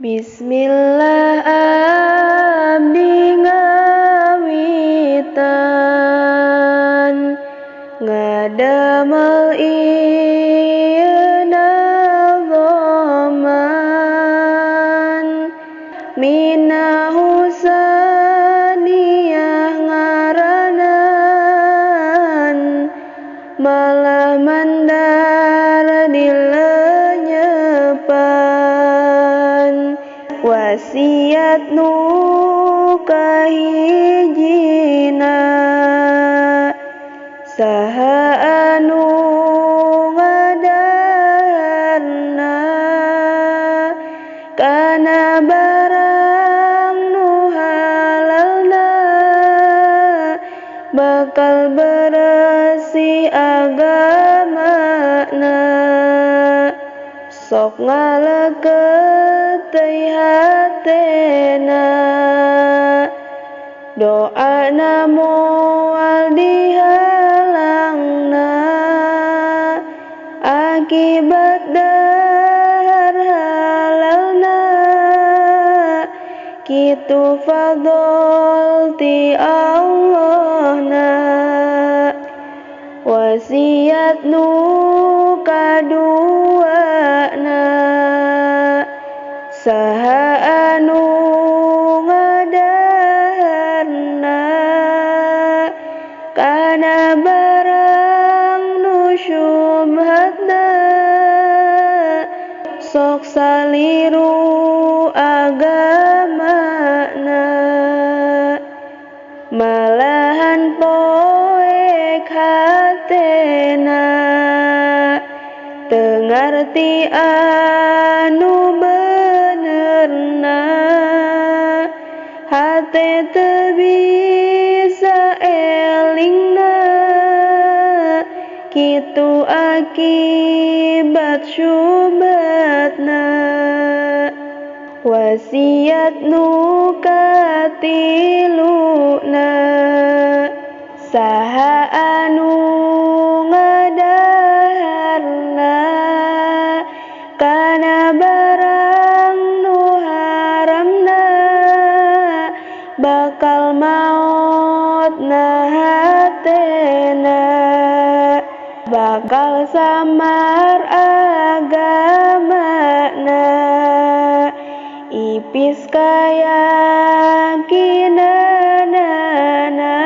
Bismillah abdi ngawitan ngadamel ieu nazoman minahu saniah ngaranan malah mandar dilenyepan wasiat nu kahijina saha anu ngadaharna kana barang nu halalna bakal beresih agamana sok ngaleukeut teuing hatena doana moal dihalangna akibat dahar halalna kitu fadhol ti Allahna wasiat nu kaduana saha anu ngadaharna kana barang nu syubhatna sok saliru agamana malahan poek hatena teu ngarti anu benerna hate teu bisa elingna kitu akibat syubhatna wasiat nu katiluna saha anu ngadaharna kana barang nu haramna bakal maotna hatena bakal samar agamana ipis kayakinanana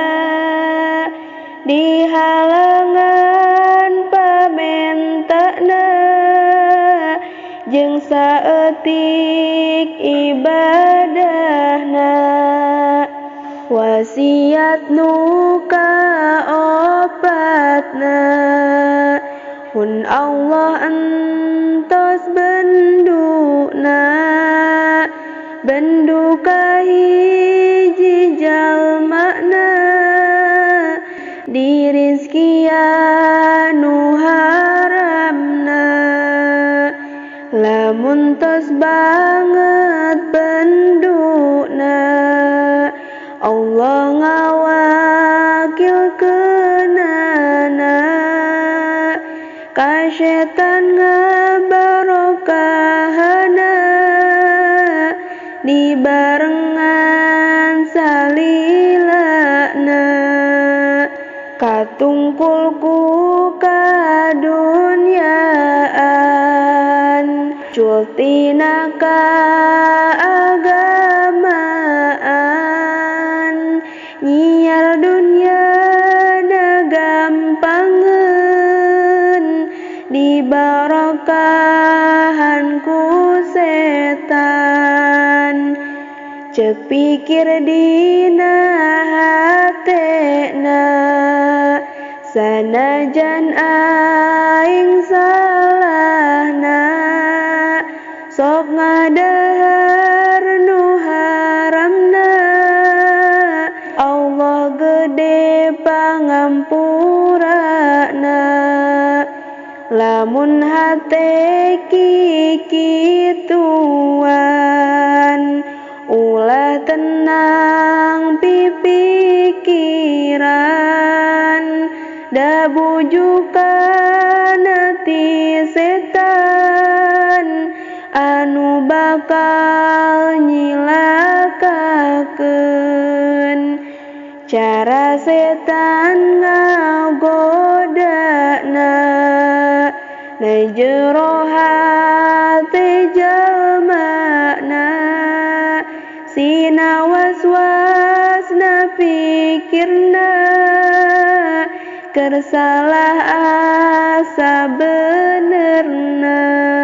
di halangan pamentana jeung saeutik ibadahna wasiat nu kaopatna hun Allah entos benduna bendu kahiji jalmana dirizkian nu haramna lamun tos banget benduna Allah ngawakilkeunana ka setan ngabarokahana dibarengan salilana katungkul ku kadunyaan cultina kaagamaan nyiar dunya na gampangeun dibarokahan ku setan ceuk pikir dina hatena sanajan aing salahna sok ngadahar nu haramna Allah gede pangampurana lamun hate kikituan ulah tenang pipikiran da bujukan ti setan anu bakal nyilakakeun. Cara setan ngagodana na jero hate jalmana, sina was-was na pikirna, keur salah asa benerna.